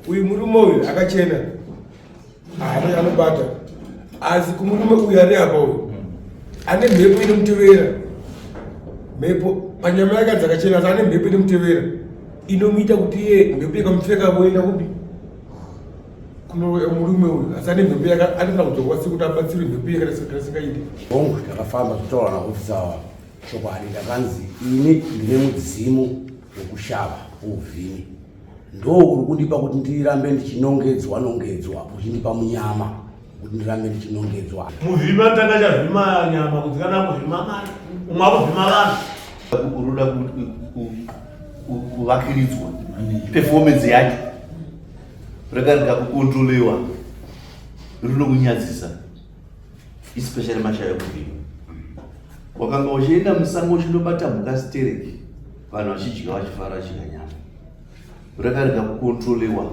Uyu murume uyu akachena haana anobata, asi kumurume uyu ari apa uyu ane mhepo inomutevera. Mhepo panyama yake dzakachena, asi ane mhepo inomutevera inomuita kuti iye mhepo ikamupfeka voenda kupi kuno murume uyu, asi ane mhepo yaka anofanira kudzokwa sekuti abatsirwe mhepo iye kana singaiti. Hongu, takafamba zvitaura naofisa chokwadi. Ndakanzi ini ndine mudzimu wekushava uvhimi, ndo uri kundipa kuti ndirambe ndichinongedzwa nongedzwa, uchindipa munyama kuti ndirambe ndichinongedzwa. Muvhimi anotanga chavhima nyama, kudzikana kuvhima mari, umwe akuvhima vanhu. Unoda kuvakiridzwa performance yacho rakarega kukontrolewa, rinokunyadzisa, especially mashaya kuvhima. Wakanga uchienda musango uchindobata mhuka stereki, vanhu vachidya, vachifara, vachidya nyama. Rakarega kukontrolewa,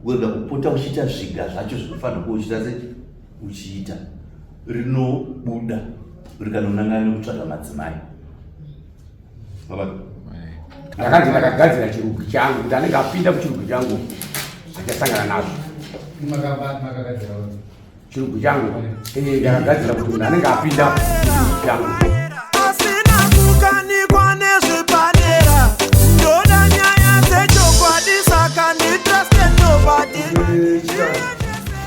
urega kupota uchiita zviga zvacho zvinofanira kuva uchiita se uchiita, rinobuda rikanonangana nekutsvaga madzimai. Ndakanzi ndakagadzira chirugu changu kuti anenge apinda muchirugu changu achasangana nazvo. Chirugu changu ndakagadzira kuti munhu anenge apinda muchirugu changu asina kukanikwa nezvepadera. Ndoda nyaya dzechokwadi, saka nditruste nobody.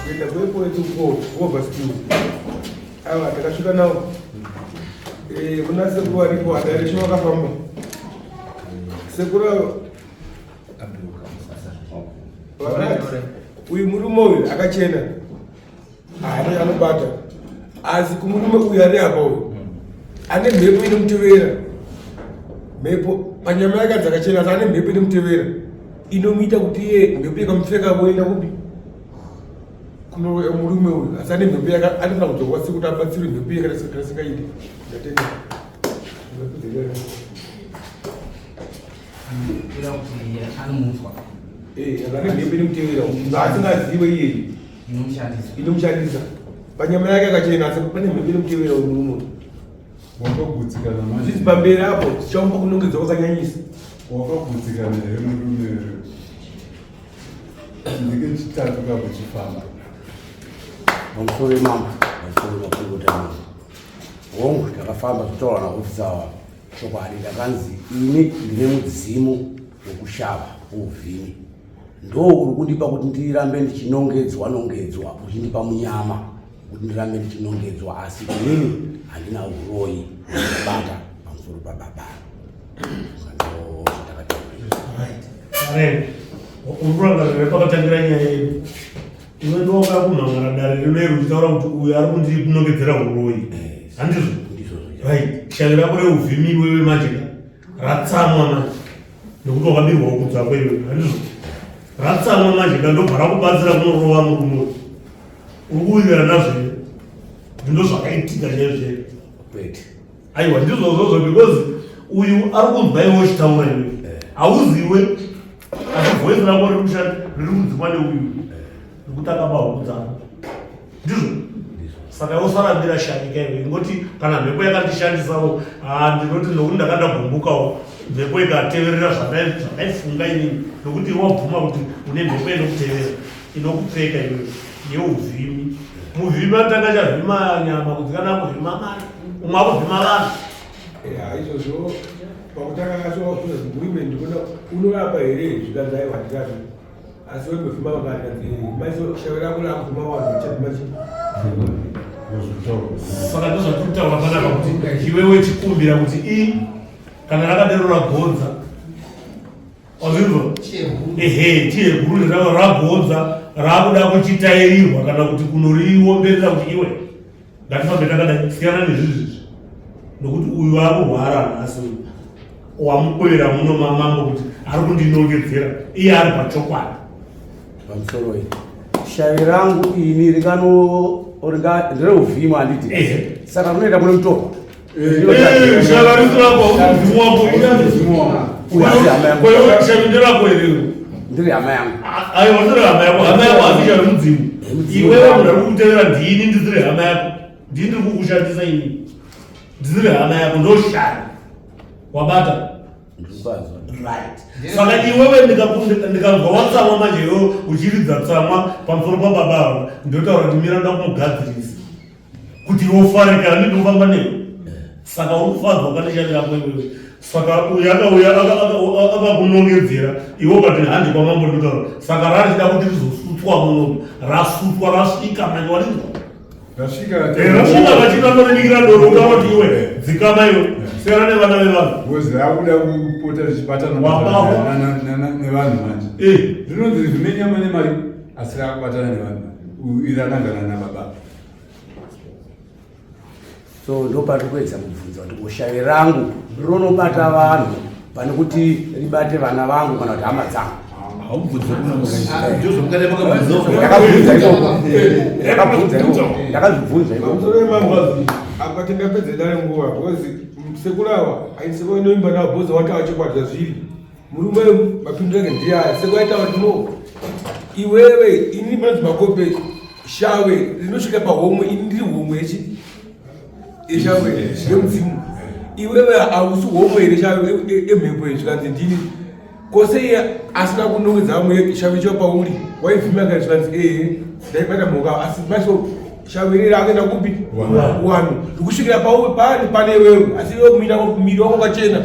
Kuenda kwepoetu kuoverstew ava takasvika nawo kuna sekuru varipo hadare sho vakafamba sekuru ava vakati uyu murume uyu akachena haana anobata, asi kumurume uyu ari apa uyu ane mhepo inomutevera. Mhepo panyama yake dzakachena, asi ane mhepo inomutevera inomuita kuti iye mhepo ikamupfeka voenda kupi kuno murume uyu, asi ane mhepo yaka anofanira kudzokwa sekuti abatsirwe mhepo iye kana singaiti. Ndatenda. Ane mhepo inomutevera asingazive iye inomushandisa. Panyama yake akachena, asi pane mhepo inomutevera uyu murume uyu. Wakagutsikana manje? Zvisi pamberi apo zvichaumba kunongedzwa kwakanyanyisa. Wakagutsikana here murume? Ndekechitatu kakuchifamba. Pamusoro imambo, pamusoro makurukota. Hongu, takafamba zvitaura naofisa chokwadi. Ndakanzi ini ndine mudzimu wekushava uvhimi, ndo uri kundipa kuti ndirambe ndichinongedzwa nongedzwa, uchindipa munyama kuti ndirambe ndichinongedzwa, asi inini handina uroyi bata pamusoro pababa. Ndo zvatakataura. Uri kurangarira pakatangira nyaya yedu? Iwe ndowakauya kumhangara dare rino iri uchitaura kuti uyu ari kundinongedzera uroyi, handizvo? Ndizvozvo. Right, shavi rako reuvhimi iwewe manje ka ratsamwa manje nekuti wakabirwa huku dzako iwewe, handizvo? Ratsamwa manje ka, ndobva rakubatsira kunorova murume uyu. Uri kuwirirana nazvo here kuti ndo zvakaitika chaizvo chaizvo? Kwete. Aiwa, ndizvozvozvo, because uyu ari kunzwa iwe uchitaura iwe hauziwe, asi voice rako riri kushanda, riri kunzikwa neuyu nekuti akaba huku dzako, ndizvo? Saka iwe usarambira shanika iwe, ingoti kana mhepo yakandishandisawo, ah, ndinoti nokuti ndakandagumbukawo, mhepo ikateverera zvandaifunga inini, nokuti iwe wabvuma kuti une mhepo inokutevera, inokupfeka iwewe yeuvhimi. Muvhimi anotanga chavhima nyama, kudzikana kuvhima mari, umwe akuvhima vanhu. Ya, izvozvo pakutanga kacho murume ndikuona unorapa here, zvikanzi aiwa, handirapi, asi wembovhima vakati maiso shavi rako rakuvhima vanhu chavhima chi. Saka ndozvatiri kutaura panapa kuti iwewe chikumbira kuti i kana rakadero ragonza, wazvinzwa? Ehe, chiheguru rava ragonza, rakuda kuchitairirwa kana kuti kunoriomberera kuti iwe ngatifambe takadai, siyana nezvizvizvi, nokuti uyu akurwara nhasi uyu wamukwevera muno mamambo kuti ari kundinongedzera, iye ari pachokwadi. Pamusoro iyi, shavi rangu ini ringano ringa ndereuvhima, handiti? Ehe. Saka rinoenda kune mutorwa. Shava risi rako, mudzimu wako. Uyu asi hama yangu. Shavi nderako here? Ndiri hama yangu. Aiwa, ndiri hama yako. Hama yako hasi shavi mudzimu. Mudzimu. Iwewe munhu ari kukutevera ndini, ndisiri hama yako, ndini ndiri kukushandisa ini, ndisiri hama yako, ndoshaya wabata. Right, saka iwewe ndikanzwa watsamwa manje, iwewe uchiridza tsamwa pamusoro pababa ava, ndotaura kuti mira, ndoda kumugadzirisa kuti iwe ufare kana ndinofamba newe. Saka uri kufadzwa kaneshani rako iwewe. Saka uyu akauya akakunongedzera iwe ukati handi kwamambo, ndotaura saka rarichida kuti rizosutswa muno, rasutswa, rasvika manje, warinzwa? Rasvika. Rasvika vachida norenikira doro, utaura kuti iwe dzikama, iwe siyana nevana vevanhu. Because rakuda kupota richibatana Wabaho. nevanhu manje. Rinonzi rine nyama nemari, asi rakubatana nevanhu. Iranangana nababa. So ndopatiri kuedza kubvunza kuti kushave rangu rinonobata vanhu pane kuti ribate vana vangu kana kuti hama dzangu. Haubvunze kuno. Ndakabvunza ikoko, ndakabvunza ikoko, ndakazvibvunza ikoko. Pamusoro yemambo, apa tingapedze dare nguva, because sekurawa aiseko inoimba nawo bhozi watawa chokwadi zvazviri. Murume mapinduro ake ndiyaya seko aitaura kuti no, iwewe, ini panonzi makope shave rinosvika pahomwe, ini ndiri homwe yechi yeshave yemudzimu, iwewe hausi homwe here shave emhepo? Zvikanzi ndini kose. Iye asina kunongedza vamwe shave cho pauri waivhima kare? Zvikanzi ehe, ndaibata mhuka, asi maso shave riri akaenda kupi kuvanhu rikusvikira pauri pani pane iwewe, asi iwewe miri wako wakachena,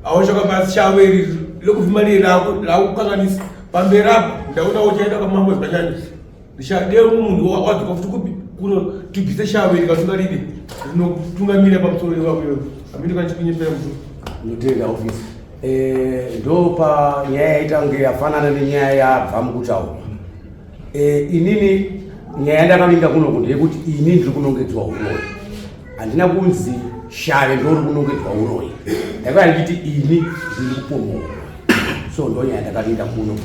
auchakabasi shave iri rekuvhima riri rakukanganisa pamberi apo. Ndaona uchaenda kwamambo zvakanyanya, ndichade munhu wadzoka futi kupi kuno tibvise shave rikasunga riri rinotungamira pamusoro iwako iwewe. Hamino kana chikunyepera musoro. Ndotenda ofisi. Ndo panyaya yaita kunge yafanana nenyaya yabva mukutaura. Inini nyaya yandakavinga kunoku ndeyekuti ini ndiri kunongedzwa uroyi. Handina kunzi shave ndori kunongedzwa uroyi, ndakauya ndichiti ini ndiri kupomwa uroyi. So ndo nyaya yandakavinga kuno.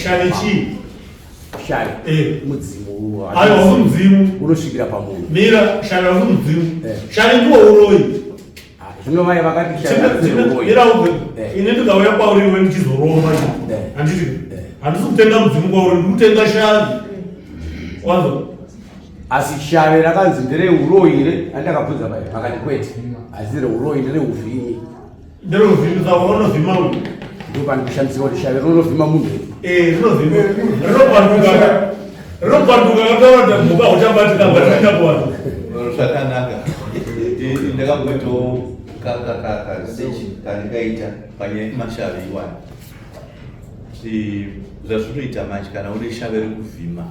Shave chii? Shave mudzimu. Ayo, hausi mudzimu. Unosvikira pamunhu. Mira, shave hausi mudzimu. Shave ndiwo uroyi. Ah, zvino vai vakati shave hausi uroyi. Mira ubve. Ini ndikauya kwauri iwe ndichizoromba, handiti handisi kutenga mudzimu kwauri, ndiri kutenga shave, wanzo? Asi shave rakanzi ndereuroyi here? Andakabvunza pai, vakati kwete, asi reuroyi ndereuvhimi. Ndereuvhimi, saka unovhima uyu. Ndopani kushandisira kuti shave rinovhima munhu here? Eh, rinovhima, rinopanduka, rinopanduka kataura mhuka huchabatika batika kuvanhu. Zvakanaka. Ndakamboitawo karesearch kandikaita panyaya yemashave iwayo. Zvazvinoita manje, kana une shave rekuvhima,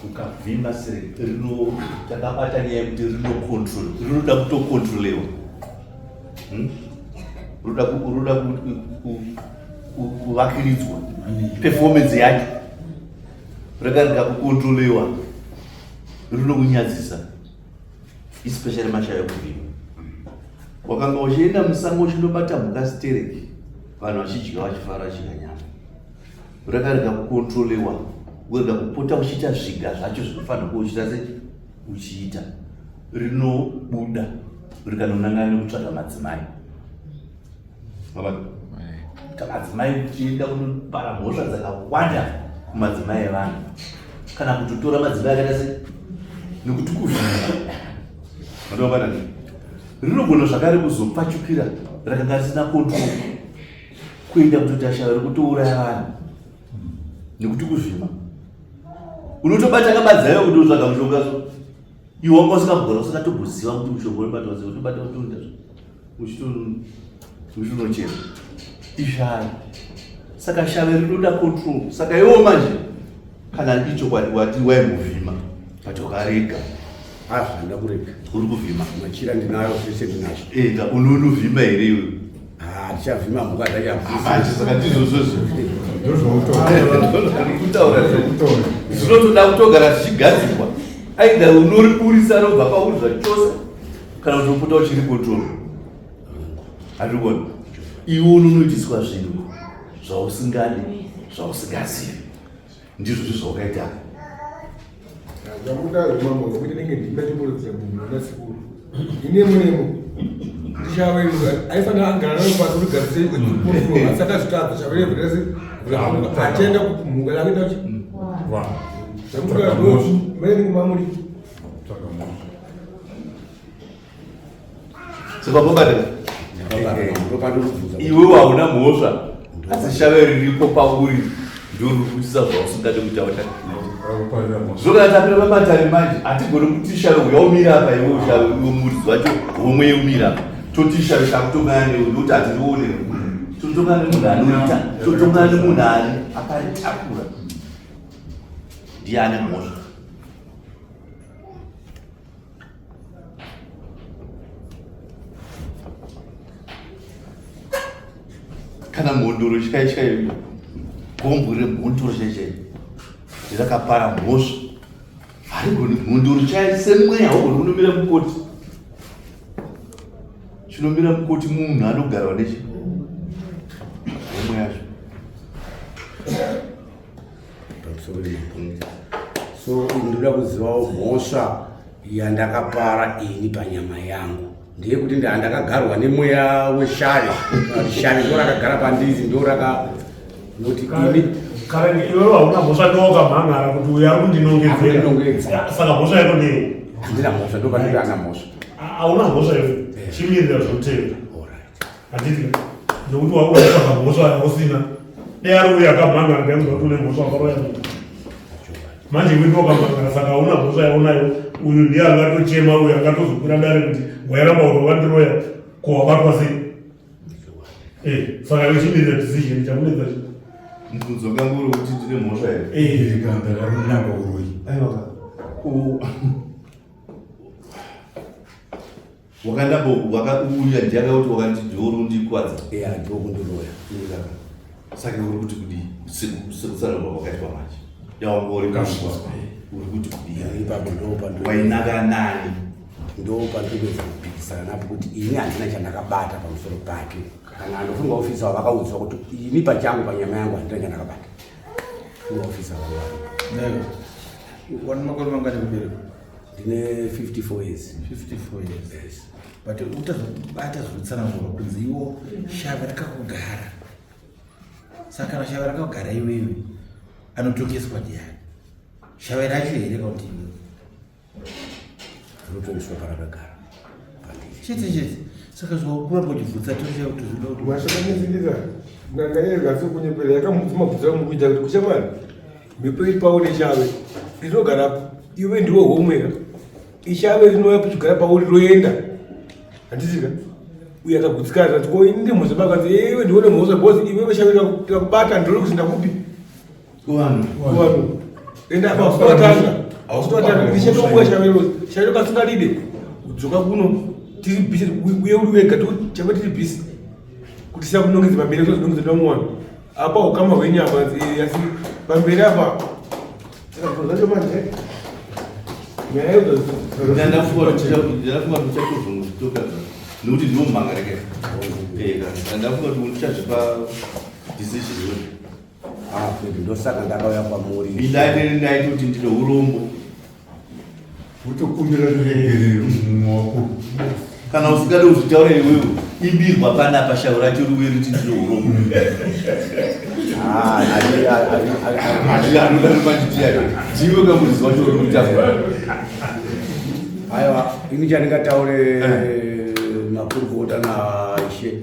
ukavhima sere rino, takabata nyaya yekuti rinocontrol, rinoda kutocontrolewa. Rinoda kuvakiridzwa performance yacho. Rakarega kucontrolewa, rinokunyadzisa, especially mashave ekuvhima. Wakanga uchienda musango uchindobata mhuka stereki, vanhu vachidya vachifara vachidya nyama, rakarega kucontrolewa, urega kupota uchiita zviga zvacho zvinofanira kuva uchiita se uchiita, rinobuda rikanonangana nekutsvaga madzimai. Madzimai, uchienda kunopara mhosva dzakawanda kumadzimai evanhu, kana kutotora madzimai akaita se nekuti kuvhima. Mandobata, rinogona zvakare kuzopfachukira rakanga risina control, kuenda kutoita shave rekutouraya vanhu nekuti kuvhima. Unotobata kabadzayo kuti utsvaga mushonga, so iwe wanga usingagona, usingatomboziva kuti mushonga unobatwa sei, unobata utoenda uchitonochera ishave. Saka shave rinoda control. Saka iwo manje kana ichokwadi wati waimbovhima but wakarega. Ah, handina kurega. Uri kuvhima. Machira ndinayo, zvese ndinazvo. Ega unonovhima here iwe? Ah, ndichavhima mhuka. Manje saka ndizvozvozvo Ndozvautaura. Kutaura zvinotoda kutogara zvichigadzirwa. Aidha unoriburisa robva pauri zvachose, kana kuti upota uchiri control. Handikuona iwe unonoitiswa zvinhu zvausingadi, zvausingazivi, ndizvo zvizvaukaita. Zvamudaro mambo, ngokuti ndinenge ndimbatimborodza munhu nasekuru ine munemo ndichave aifanira agara nayo pasi kuti gadzise, asi akazvitadza. Chaverevherese achienda kumhuka yakuita chi zvamudaro mene mamuri. Saka mobata. Iwewe hauna mhosva asi shave riripo pauri ndorikuitisa zvausingade kuti autazvo kana tapira pamatare manje hatigoni kuti shave uya umira apa iwe shave iwe muridzi wacho homwe yeumira apa toti shave takutongana newe nokuti hatirione totongana nemunhu anoita totongana nemunhu ari akaritakura ndiye ane mhosva. Kana mhondoro chai chai gombwe remhondoro chai chai rakapara mhosva harigoni mhondoro chai semweya haugoni kunomira mukoti chinomira mukoti munhu anogarwa nechi homwe yacho. So ndinoda kuzivawo mhosva yandakapara ini panyama yangu ndeyekuti ndakagarwa nemweya weshave kana kuti shave ndo rakagara pandiri ndo raka noti ini Kare iwewe hauna mhosva ndowakamhan'ara kuti uyu ari kundinongedzera. Saka mhosva yako ndei? Handina mhosva, ndopandiri ana mhosva. Hauna mhosva iwe. Chimirira zvotevera. Handiti nekuti wakuda kutsvaga mhosva yausina. Dai ari uyu akamhan'ara ndaimuza kuti une mhosva wakaroya munhu. Manje iwe ndowakamhan'ara saka hauna mhosva yaunayo. Uyu ndiye angatochema uyu angatozokwira dare kuti wairamba kuti wakandiroya ko wabatwa sei? Eh, saka iwe chimirira decision chakunetsa chii? Mubvunzo wangu uri kuti ndine mhosva here? Eh, ndakarunanga uroyi. Aiwa. Wakandambo wakauya ndianga kuti wakati ndiwe uri kundikwadza. Yeah, ndiwe kundiroya. Saka uri kuti kudii? Sekutsanangura kwakaitwa manje. Yawanga uri kashwa. Uri kuti kudii? Ipapo ndo pando. Wainaka nani? Ndo pandiri kuedza kupikisana napo kuti ini handina chandakabata pamusoro pake. Kana andofunga ofisa vakaudzwa kuti ini pachangu panyama yangu handina chandakabata. Funga ofisa vanga. Newe. Wane makore mangani kubereka? Ndine 54 years. 54 years. Yes. But utazobata zvekutsanangurwa kunzi iwo shava rakakugara. Saka kana shava rakakugara iwewe anotongeswa ndiani? Shava racho here kana kuti iwewe? Rinotongeswa parakagara. Pandiri. Chete chete. Saka zvakuramba uchibvutsa tosha kuti zvinoda kuti Mashakanyisikisa n'anga yegasi kunyepera yakamudza mabvudzi angu kuita kuti kushamwari mhepo iri pauri shave rinogara iwe ndiwe homwe ka ishave rinouya kuchigara pauri roenda handisika uye akagutsikana ati ko ini ndimhosva pakanzi iwe ndiwe nemhosva because iwewe shave tikakubata ndiri kuzinda kupi Kuvanhu. Kuvanhu. Enda apa usatanga. Ausatanga ndichatouya shave rose. Shave kasingadide. Udzoka kuno tiri busy uye uri wega tichava tiri busy. Kuti siya kunongedza pamberi kuzonongedza ndamwana. Apa ukama hwenyama asi pamberi apa saka zvacho manje. Nyaya yozo Ndafunga kuti uchatozongotoka nekuti ndinomhanga reke. Eh, ndafunga kuti uchazvipa decision iwe. Ah, Fred, ndosaka ndakauya kwamuri. Ndaiti ndaiti kuti ndine urombo. Wotokumbira ruregerero mumwe wako. Kana usingade kuzvitaura iwewe, imbirwa panapa shauro racho riuye riti ndine urombo. Ah, Ati anoda manje ndiwe kamuridzi wacho uri kutaura. Aiwa, ini chandingataure makurukota naishe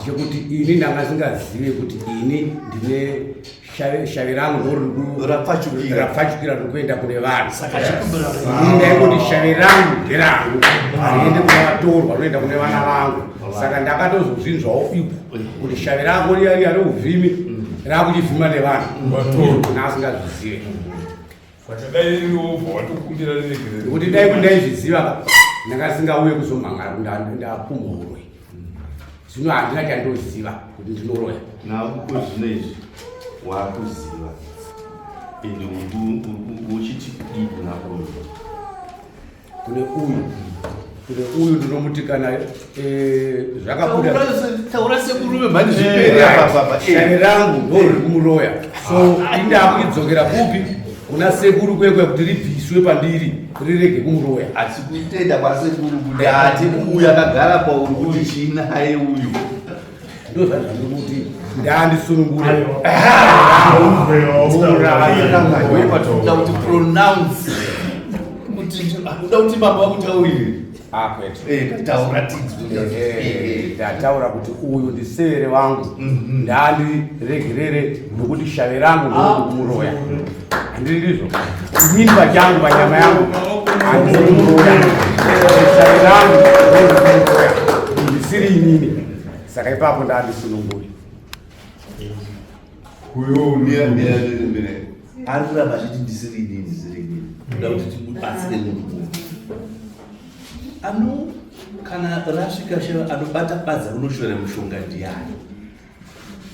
ndechekuti ini ndanga singazive kuti ini ndine shavi rangu ndorapfachukira rapfachukira riri kuenda kune vanhu. Ini ndaingoti shavi rangu nderangu, hariende kune vatorwa, rinoenda kune vana vangu. Saka ndakatozozvinzwawo ipo kuti shavi rako riya riya reuvhimi rakuchivhima nevanhu asingazvizive. Saka dai iriwo watokumbira regerero. Nekuti dai kuti ndaizviziva ka ndanga singauye kuzomhangara ndapumha uroyi. Zvino handina chandoziva kuti ndinoroya. Nauko zvino izvi wakuziva ende uchiti kudii kuna uyu? Kune uyu kune uyu ndinomuti kana zvakabuda taura sekurume mhani zvipere apa apa. Shavi rangu ndo riri kumuroya. So indakuidzokera kupi kuna sekuru kwekwe kuti ribviswe pandiri rirege kumuroya. Asi kutenda kwasekuru kuti ati uyu akagara pauri kuti chinaye uyu. Ndo zvandinokuti ndandisunungure. Uda kuti pronounce kuti uda kuti baba vakutaurire. Ah, kwete. Eh, taura tinzwe. Eh, ndataura kuti uyu ndisevere wangu ndandiregerere nokuti shave rangu ndokumuroya handiri ndizvo inini pachangu panyama yangu handisi kumuroya shave rangu ndokumuroya ndisiri inini saka ipapo ndandisununguri Uyo Mira, mira, mira, mira. Ari kuramba achiti ndisiri inini, ndisiri inini. Ndoda kuti timubatsire munhu. Ano kana rasvika shava anobata badza unoshora mushonga ndiani?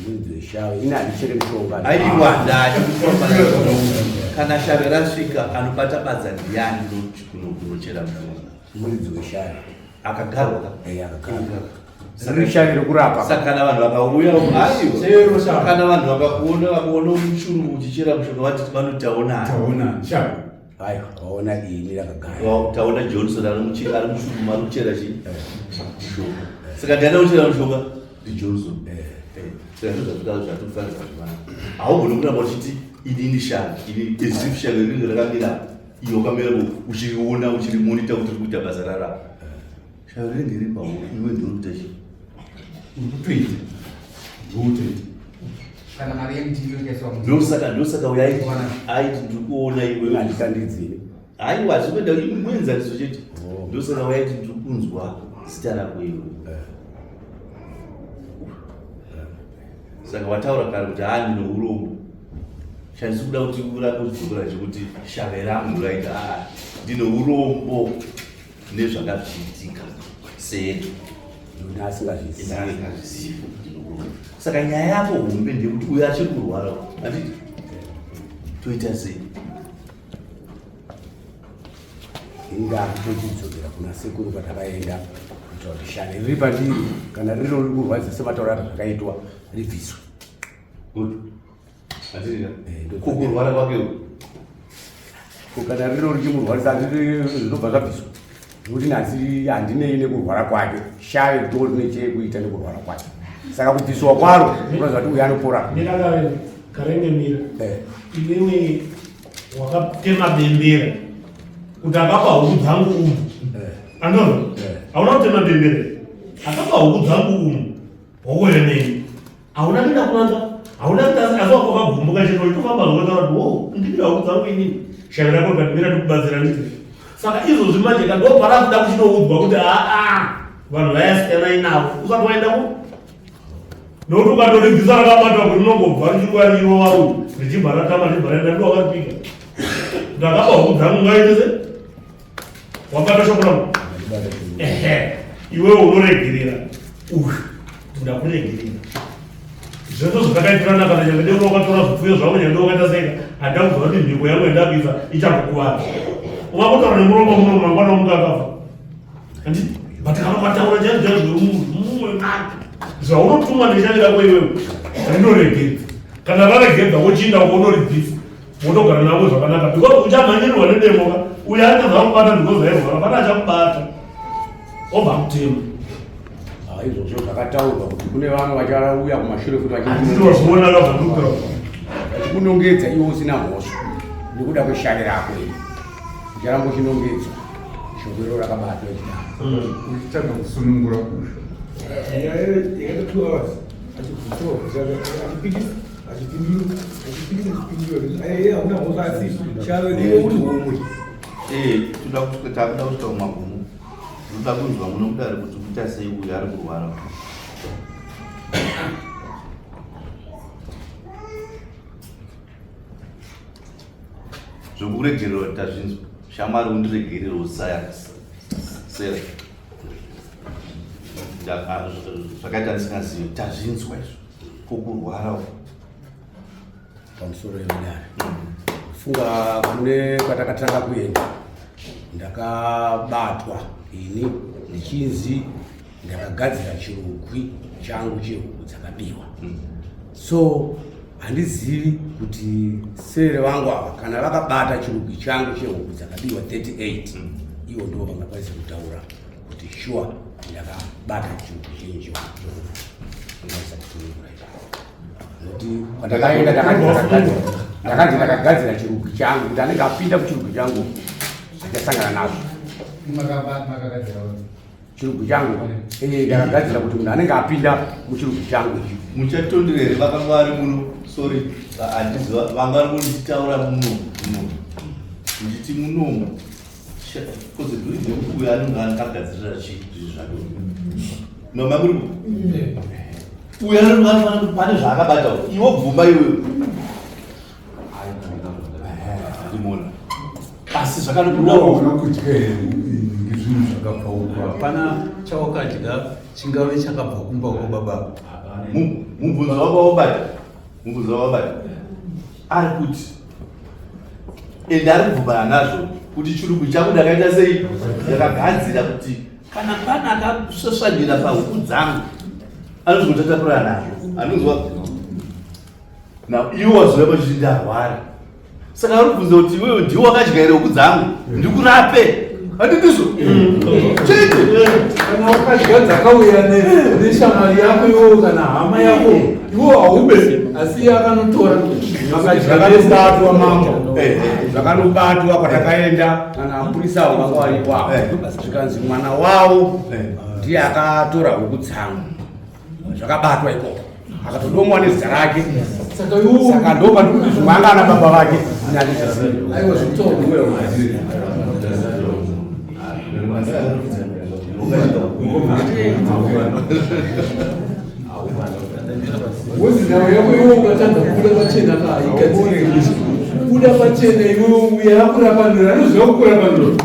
Muridzi weshave ini handichere mushonga. Aiwa ndati kana shave rasvika anobata badza ndiani kunochera mushonga? Muridzi weshave. Akagarwa ka? Eh, akagarwa. Riri shavi rekurapa. Saka kana vanhu vakauya aiwa kana vanhu vakakuona vakaona muchurungu uchichera mushonga vati vanoti taona taona shavi. Aiwa vaona ini rakagara. Taona Johnson ari muchurungu ari kuchera chi mushonga. Saka ndiani ari kuchera mushonga? Ndi Johnson. Saka ndozvatoda zvatofanira kuzvivana. Haugoni kuramba uchiti inini shavi ini as if shavi rinenge rakamira iwe wakamira uchiriona uchirimonita kuti riri kuita basa rarapa. Shavi rinenge riri pauri iwe ndiwe uri kuita chii? Uri kutoita. Ndiwe utoita. Kana mari yemutindi ikaiswa mu. Ndosaka ndosaka uyo aiti aiti ndiri kuona iwe. Handikandidzini. Haiwa zvikuenda muenzaniso chete. Ndosaka uyo aiti ndiri kunzwa zita rako iwe. Saka wataura kare kuti haa ndine urombo. Chandisi kuda kuti urambe uchidzokera chekuti shave rangu raita haa ndine urombo. Nezvanga zvichiitika seri Yona asingazvizivi. Saka nyaya yako hombe ndeyekuti uyo achiri kurwara handiti toita sei? Inga tochidzokera kuna sekuru kwatakaenda kuitira kuti shave riri pandiri kana riri riri kurwadza sematauro ati zvakaitwa ribviswe. Good. Handiti kukurwara kwake uku. Ko kana riro richimurwarisa zvinobva zvabviswa nekuti nhasi handinei nekurwara kwake shave ndo rine chekuita nekurwara kwake saka kubviswa kwaro unoziva kuti uyu anopora. Mira Karenge, Karenge mira. Inini wakatema bembera kuti akapa huku dzangu umu. Andozvo? Hauna kutema bembera. Akapa huku dzangu umu. Hokoyo neni. Hauna kuenda kun'anga, hauna kuita asi wako wakagumbuka chete uchitofamba zvako kuti wo ndipira huku dzangu inini. Shave rako rikati mira ndikubatsira nditi. Saka izvozvi manje ka ndo parakuda kuchinoudzwa kuti aa vanhu vaya siyanai navo usati waenda ku nokuti ukatoribvisa rakabatwa kuti rinongobva richirwa rirova uyu richibva ratama richibva raenda ndiwo wakaripika. Ndakaba huku dzangu ngaite se wabata shoko rangu ehe iwewe unoregerera uyu ndakuregerera zvese zvatakaitirana kana nyange dei wakatora zvipfuyo zvako nyange wakaita sei handakuziva kuti mhiko yangu yandakuisa ichakukuvadza ungangotaura nemuromo muno mangwana womuka akafa handiti but kana ukataura chaizvo chaizvo mumwe make zvaunotumwa neshavi rako iwewe rinoregedza kana raregedza wochiinda unoribvisa wotogara navo zvakanaka because uchamhanyirirwa nedemo ka uyo anenge akubata because airwara pana achakubata obva akutema. Ah, izvozvo zvakataurwa kuti kune vamwe vachauya kumashure futi vachizviona ka zvandikutaura vachikunongedza iwe usina mhosva nekuda kweshave rako iri ucharamba uchinongedzwa shoko iro rakabatwa ichidaro uchitanga kusunungura Nyaya yakaita 2 hours achibvunzwa achipikisa achipindura achipikisa achipindura aiye hauna mhosva asi shave iwe uri homwe. Eh, toda kusvika takuda kusvika kumagumo. Toda kunzwa muno kudare kuti kuita sei uyu ari kurwara. Zvekuregererwa tazvinzwa. Shamwari undiregerere usaya. Sera. Zvakaita ndisingazivi tazvinzwa izvo. Kokurwara uku. Pamusoro yemudare. Funga kune kwatakatanga kuenda ndakabatwa ini ndichinzi ndakagadzira chirugwi changu chehuku dzakabiwa. So handizivi kuti sere vangu ava kana vakabata chirugwi changu chehuku dzakabiwa 38 ivo ndivo vangakwanisa kutaura kuti sure ndakabata chirugwi chenyu chehuku. Ndakwanisa kusunungura ipapo. Nokuti kwandakaenda ndakanzi ndakagadzira chirugwi changu kuti anenge apinda kuchirugwi changu achasangana nazvo. Chirugwi changu eh, ndakagadzira kuti munhu anenge apinda muchirugwi changu ichi. Muchatondera here vakanga vari muno? Sorry, handiziva vanga vari muno ndichitaura muno muno ndichiti munomu koze nduri uyu anenge akagadzirira chii zvinhu zvake mama muri uyu anenge pane zvaakabata iwe bvuma iwe ndimona asi zvakanobudaona kudya here zvinhu zvakabva uko hapana chawakadya chingave chakabva kumba uko baba mubvunzo wako wabata mubvunzo wako wabata ari kuti ende ari kubvumana nazvo kuti chirungu changu ndakaita sei ndakagadzira kuti kana pane akasvasvanyira pahuku dzangu anozotatapurana nazvo anonzwa Now iwe wazouya pachiti ndarwara. Saka vari kubvunza kuti iwewe ndiwe wakadya here huku dzangu? Ndikurape. Handi ndizvo? Chete. Kana wakadya dzakauya neshamwari yako iwewe kana hama yako iwe haube asi iye akanotora. Zvakanobatwa mambo. Zvakanobatwa kwatakaenda kana mapurisa avo vanga varipo apo. Zvikanzi mwana wavo ndiye akatora huku dzangu. Zvakabatwa ikoko. Akatodomwa nezita rake. Saka ndo pandikuti zvimwe anga ana baba vake. Aiwa zvikutoona. Wozi nhau yako iwe ukatadza kubuda pachena ka haigadziriki. Buda pachena iwe uye akurapanura anoziva kukurapanura.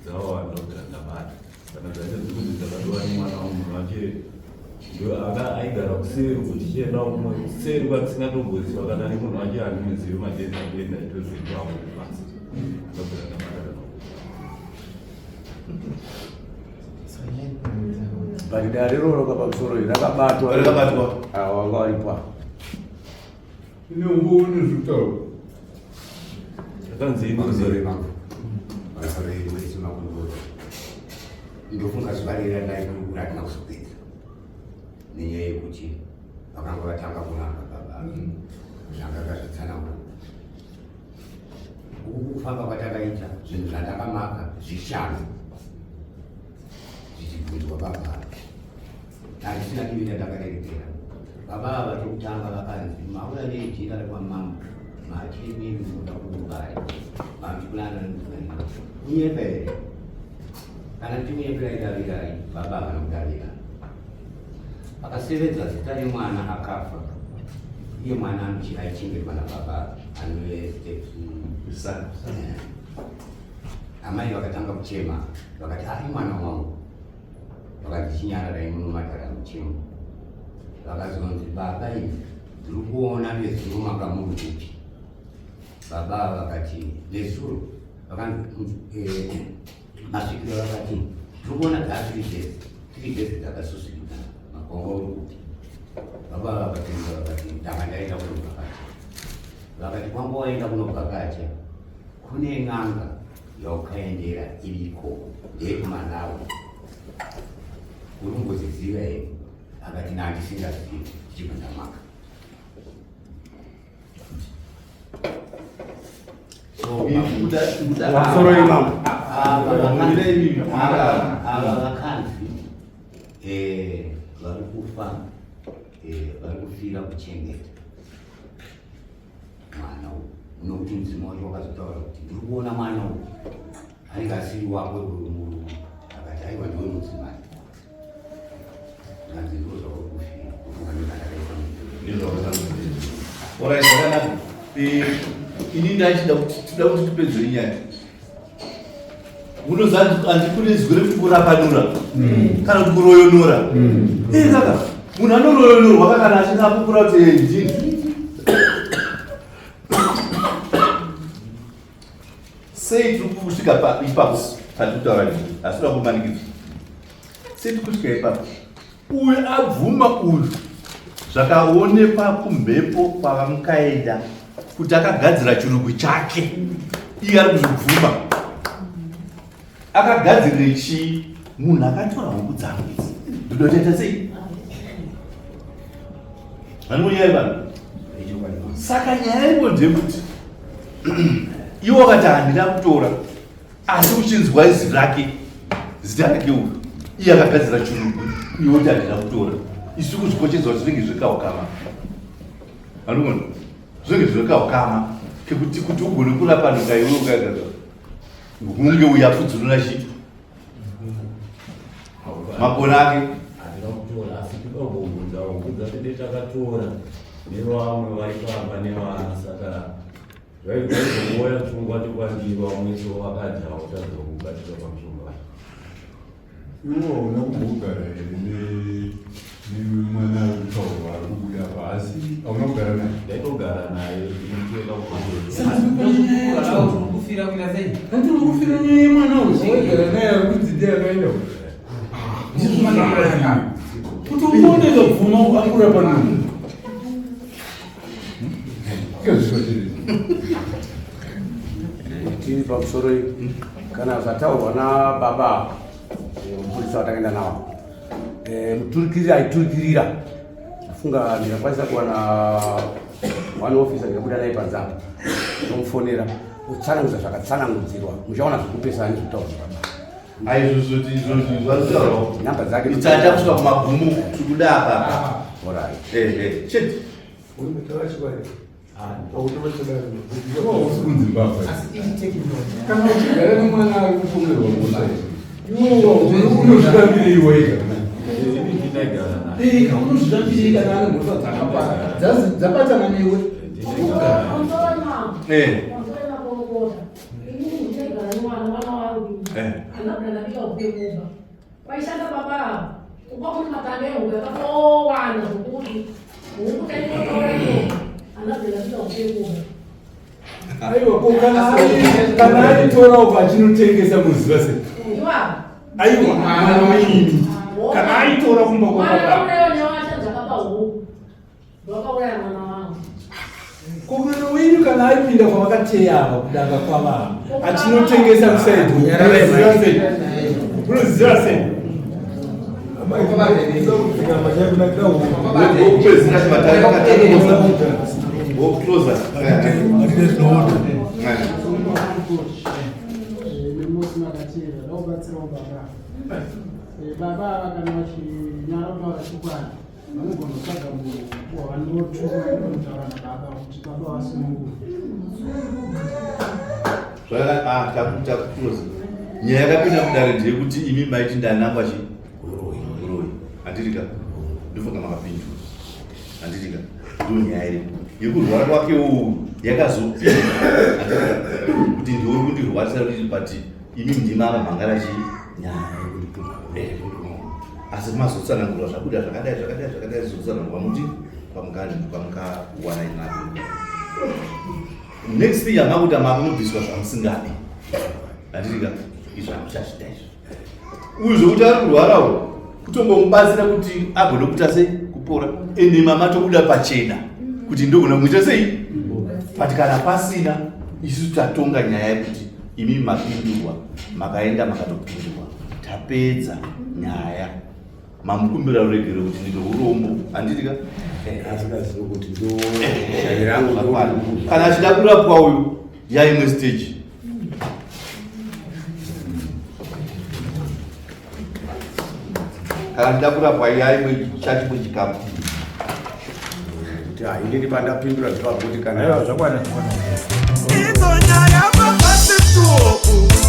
Dzawanda kubvira ndabata kana dzacho dzikuti dzakadiwa nemwana wangu munhu wacho ndo anga aigara kuseri uko tichiendawo kumwe kuseri kwatisingatogoziva kana nemunhu wacho handimuzivi madhezi andienda itozoitwawo kubasa ndobvira ndabata kana But dare iroro pamusoro iri rakabatwa. Rakabatwa. Ah, wanga waripo apo. Ine umbowo nezvekutaura. Zvakanzi Pamusoro ipapo. Pamusoro ipapo makumburo. Ndofunga zuva riri randaikurukura hatina kuzopedza. Nenyaya yekuti vakanga vatanga kuramba baba zvanga akazvitsanangura. Uku kufamba kwatakaita zvinhu zvandakamaka zvishanu zvichibvunzwa baba. Handisina divi randakarerekera. Baba ava chekutanga vakanzi mauya nejira rekwamambo mati imimi munoda kuubaya mamuchikunana nemudzimai kunyepa here kana ndichikunyeperai davirai baba havana kudavira akasevedza zita remwana akafa iye mwana aichengetwa nababa anove step amai vakatanga kuchema vakati ari ah, mwana wangu Vakanzi chinyararai muno madhara muchemo. Vakazonzi baba imi ndiri kuona nezuro manga muri kupi. Baba vakati nezuro vakanzi eh, masvikiro vakati ndiri kuona dza 3 days 3 days dzakasusukika makongo uri kupi. Baba vakapindura vakati ndanga ndaenda kunobvakacha. Vakati kwanga waenda kunobvakacha kune n'anga yaukaendera iri ikoko ndeyekuMalawi uri kumboziziva here akati nandisingazivi ndichibva ndamaka ava vakanzi eh, vari kufa eh, vari kufira kuchengeta mwana uyu nokuti mudzimu wacho wakazotaura kuti ndiri kuona mwana uyu anenge asiri wako iwewe murume akati aiwa ndiwe mudzimai zvanzi ndo zvauri kufira kufunga ndozvandakaita Orai zvakanaka. Eh, ini ndachida kuti tida kuti tipedze nyaya. Munoziva handi kune izwi rekuti kurapanura kana kuti kuroyonora. Eh kaka, munhu anoroyonorwa kana achinge apupura kuti eh, ndini. Sei tiri kusvika ipapo patiri kutaura izvi? Asi toda kumanikidzwa. Tisati kusvika ipapo, uyu abvuma uyu zvakaonekwa kumhepo kwavamukaenda kuti akagadzira chirugwi chake, iye ari kuzvibvuma. Akagadzirire chii? Munhu akatora huku dzangu idzi ndoda kuita sei? Vanonyaya vanhu. Saka nyaya iripo ndeyekuti iwo wakati handina kutora asi uchinzwa izwi rake zita rake uyu iye akagadzira chirungu iwe kuti handina kutora isu kuzvikochedzwa zvinenge zvekaukama anogona zvinenge zvekaukama kekuti kuti ugone kurapa nhuka iwe ukagadzira hunge uyu apfudzurura chii makore ake handina kutora asi toda kubvunza kubvunza tete takatora nevamwe vari pamba nevana saka Vaizouya pfungwa chokwadi vamwe so vakadzi hautadza kubatika pamushonga wacho. Iwe hauna kumbogara here nemwana ari kutaurwa ari kubuda apa asi hauna kugara naye? Ndaitogara naye ndichienda kufira kufira nyaya yemwana uyu waigara naye ari kunzi ndiye akaenda kuti uone kabvuma akura pano. Tiri pamusoro kana zvataurwa nababa mupurisa watakaenda nawo muturikiriri aiturikirira funga ndikakwanisa kuwana one officer ndikabuda naye panze apa ndomufonera utsanangudza zvakatsanangudzirwa muchaona zvekupesana nezvekutaurwa baba aizvozvoti izvozvi zvazvitaurawo namba dzake itsata kusvika kumagumo tikuda apa orit chete Kana uchigara nemwana ari kupomerwa mhosva iwe unozvitambirei wega? Unozvitambirei kana ane mhosva dzakapara dzabatana newe? Kwaishanda baba ava kubva kune matanda ehuku yakatowanda zvokuti huku taingotora iyo anabvira huku Aiwa, ko kana aitora uko achinotengesa muziva sei? Aiwa, mwana wenyu kana aitora kumba kwa baba. Ko mwana wenyu kana aipinda kwavakateya ava kudanga kwavava achinotengesa kusaidi unoziva sei? Unoziva sei? Baba ava kana vachinyara kutaura chokwadi vanogona kutsvaga munhu wavanotuma kunotaura nababa kuti baba vasunungure. Takuclose nyaya yakapinda mudare ndeyekuti imi maiti ndanangwa chi uroyi handitika ndofunga makapindwa handitika ndo nyaya iripo yekurwara kwake uwu yakazopinda handitika kuti ndiwe uri kundirwarisa kuti but imi ndima akamhangara chi nyaya asi mazotsanangurwa zvabuda zvakadai zvakadai zvakadai zotsanangurwa muti kwamukawana imari next thing yamakuita makunobviswa zvamusingadi handitika izvo hamuchazvida izvo uyu zvekuti ari kurwara uyu kutongomubatsira kuti agone kuita sei kupora ende mama tobuda pachena kuti ndogona kuita sei but kana pasina isusu tatonga nyaya yekuti imi mapindurwa makaenda makatopindurwa tapedza nyaya mamukumbira ruregero kuti ndine urombo handiti ka asingazivi kuti ndo rangu kana achida kurapwa uyu yaimwe stage kana achida kurapwa yaimwe chachimwe chikamu kuti inini pandapindura zvipakuti kana Idzo nyaya mabasi tuoku.